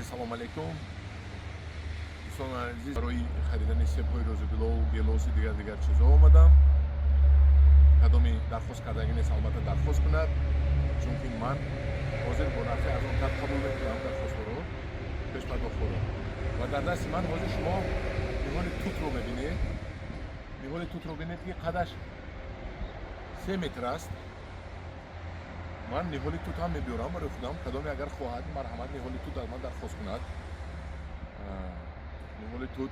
Салом алейкум, дӯстони азиз. Барои харидани себҳои розибилову гелоси, дигар дигар чизҳо омадам. Кадоми дархост кардагӣ нест, албатта, дархост кунад, чунки ман ҳозир бо нархи арзонтар қабул мекунам дархостҳоро, пешпардохтҳоро. Ва дар дасти ман ҳозир шумо ниҳоли тутро мебинед. Ниҳоли тутро бинед, ки қадаш 3 метр аст. Ман ниҳоли тут ҳам мебиёрам барои худам. Кадоме агар хоҳад, марҳамат, ниҳоли тут аз ман дархост кунад. Ниҳоли тут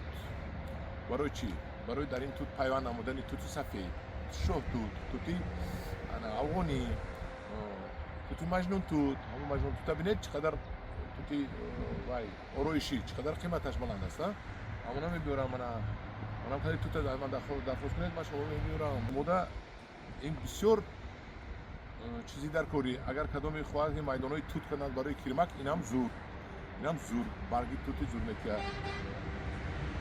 барои чӣ? Барои дар ин тут пайванд намудани тути сафед, шоҳтут, тути афғонӣ, тути маҷнунтут. Ҳамон маҷнунтута бинед, чӣ қадар тути вай ороишӣ, чӣ қадар қиматаш баланд аст. Ҳамона мебиёрам. Мана, манам қадари тута аз ман дархост кунед, ман шумо мебиёрам. Мода ин бисёр чизи дар корӣ. Агар кадоме хоҳад, ки майдонҳои тут кунад барои кирмак, инам зур, инам зур, барги тути зур метиҳад.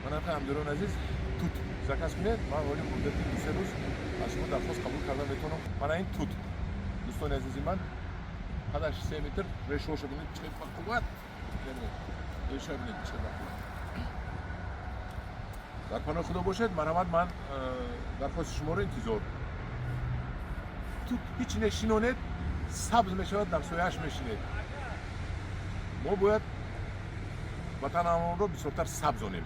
Манам, ҳамдирони азиз, тут заказ кунед, ман воли муддати 2-3 рӯз аз шумо дархост қабул карда метавонам. Мана ин тут, дӯстони азизи ман, қадаш 3 метр. Решаҳоша бинед, чӣ бақувват. Реша бинед, чӣ бақувват. Дар паноҳи Худо бошед, марҳамат, ман дархости шуморо интизор. Тут ҳеч нешинонед, сабз мешавад, дар сояаш мешинед. Мо бояд ватанамонро бисёртар сабзонем.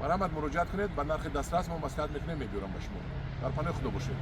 Марҳамат, муроҷиат кунед, ба нархи дастрас мо маслиҳат мекунем, мебиёрам ба шумо. Дар паноҳи Худо бошед.